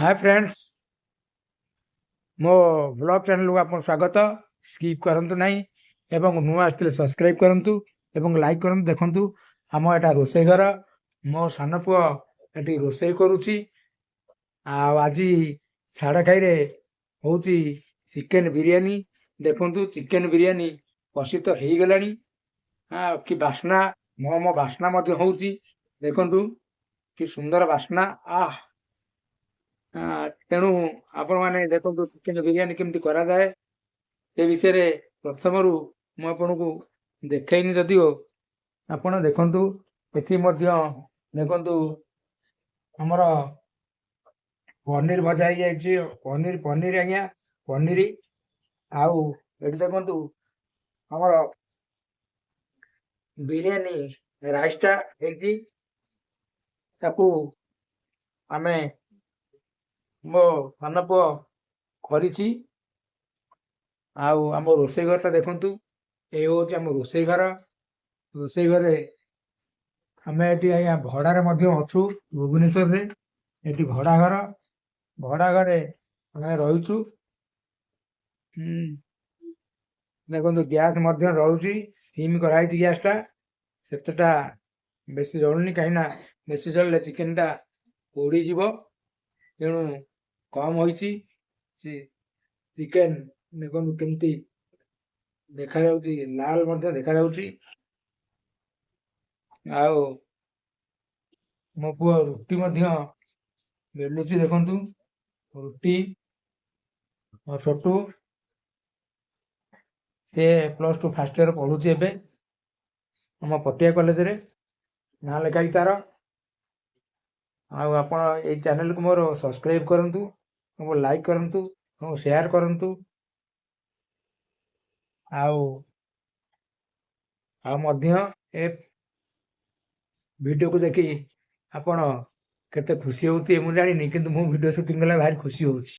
ହାଏ friends, ମୋ blog ଚ୍ୟାନେଲକୁ ଆପଣ ସ୍ୱାଗତ। ସ୍କିପ୍ କରନ୍ତୁ ନାହିଁ ଏବଂ ନୂଆ ଆସିଥିଲେ ସବସ୍କ୍ରାଇବ୍ କରନ୍ତୁ ଏବଂ ଲାଇକ୍ କରନ୍ତୁ। ଦେଖନ୍ତୁ, ଆମ ଏଇଟା ରୋଷେଇ ଘର। ମୋ ସାନ ପୁଅ ଏଠି ରୋଷେଇ କରୁଛି। ଆଉ ଆଜି ଛାଡ଼ଖାଇରେ ହେଉଛି ଚିକେନ ବିରିୟାନୀ। ଦେଖନ୍ତୁ, ଚିକେନ ବିରିୟାନୀ ପ୍ରସ୍ତୁତ ହେଇଗଲାଣି। ହଁ, କି ବାସ୍ନା, ମହ ମହ ବାସ୍ନା ମଧ୍ୟ ହେଉଛି। ଦେଖନ୍ତୁ, କି ସୁନ୍ଦର ବାସ୍ନା, ଆହ! ତେଣୁ ଆପଣମାନେ ଦେଖନ୍ତୁ, ଚିକେନ ବିରିୟାନୀ କେମିତି କରାଯାଏ ସେ ବିଷୟରେ ପ୍ରଥମରୁ ମୁଁ ଆପଣଙ୍କୁ ଦେଖେଇନି ଯଦିଓ, ଆପଣ ଦେଖନ୍ତୁ। ଏଠି ମଧ୍ୟ ଦେଖନ୍ତୁ, ଆମର ପନିର ଭଜା ହେଇଯାଇଛି। ପନିର, ପନିର ଆଜ୍ଞା, ପନିର। ଆଉ ଏଠି ଦେଖନ୍ତୁ, ଆମର ବିରିୟାନୀ ରାଇସଟା ହେଇଛି। ତାକୁ ଆମେ ମୋ ସାନ ପୁଅ କରିଛି। ଆଉ ଆମ ରୋଷେଇ ଘରଟା ଦେଖନ୍ତୁ। ଏ ହେଉଛି ଆମ ରୋଷେଇ ଘର। ରୋଷେଇ ଘରେ ଆମେ ଏଠି ଆଜ୍ଞା ଭଡ଼ାରେ ମଧ୍ୟ ଅଛୁ ଭୁବନେଶ୍ୱରରେ। ଏଠି ଭଡ଼ା ଘର, ଭଡ଼ା ଘରେ ଆମେ ରହୁଛୁ। ଦେଖନ୍ତୁ, ଗ୍ୟାସ୍ ମଧ୍ୟ ରହୁଛି। ସିମ୍ କରାହେଇଛି ଗ୍ୟାସ୍ଟା, ସେତେଟା ବେଶୀ ଜଳୁନି। କାହିଁକିନା ବେଶୀ ଜଳିଲେ ଚିକେନଟା ପୋଡ଼ିଯିବ। ତେଣୁ କମ୍ ହୋଇଛି। ଚିକେନ ଦେଖନ୍ତୁ କେମିତି ଦେଖାଯାଉଛି, ଲାଲ ମଧ୍ୟ ଦେଖାଯାଉଛି। ଆଉ ମୋ ପୁଅ ରୁଟି ମଧ୍ୟ ବେଲୁଛି। ଦେଖନ୍ତୁ ରୁଟି। ମୋ ଛୋଟୁ, ସେ +2 ଫାର୍ଷ୍ଟ ଇୟର ପଢୁଛି ଏବେ। ଆମ ପଟିଆ କଲେଜରେ ନାଁ ଲେଖା ହେଇଛି ତାର। ଆଉ ଆପଣ ଏଇ ଚ୍ୟାନେଲକୁ ମୋର ସବସ୍କ୍ରାଇବ୍ କରନ୍ତୁ ଏବଂ ଲାଇକ୍ କରନ୍ତୁ ଏବଂ ସେୟାର କରନ୍ତୁ। ଆଉ ମଧ୍ୟ ଏ ଭିଡ଼ିଓକୁ ଦେଖି ଆପଣ କେତେ ଖୁସି ହେଉଥିବେ ମୁଁ ଜାଣିନି, କିନ୍ତୁ ମୁଁ ଭିଡ଼ିଓ ସୁଟିଂ କଲେ ଭାରି ଖୁସି ହେଉଛି।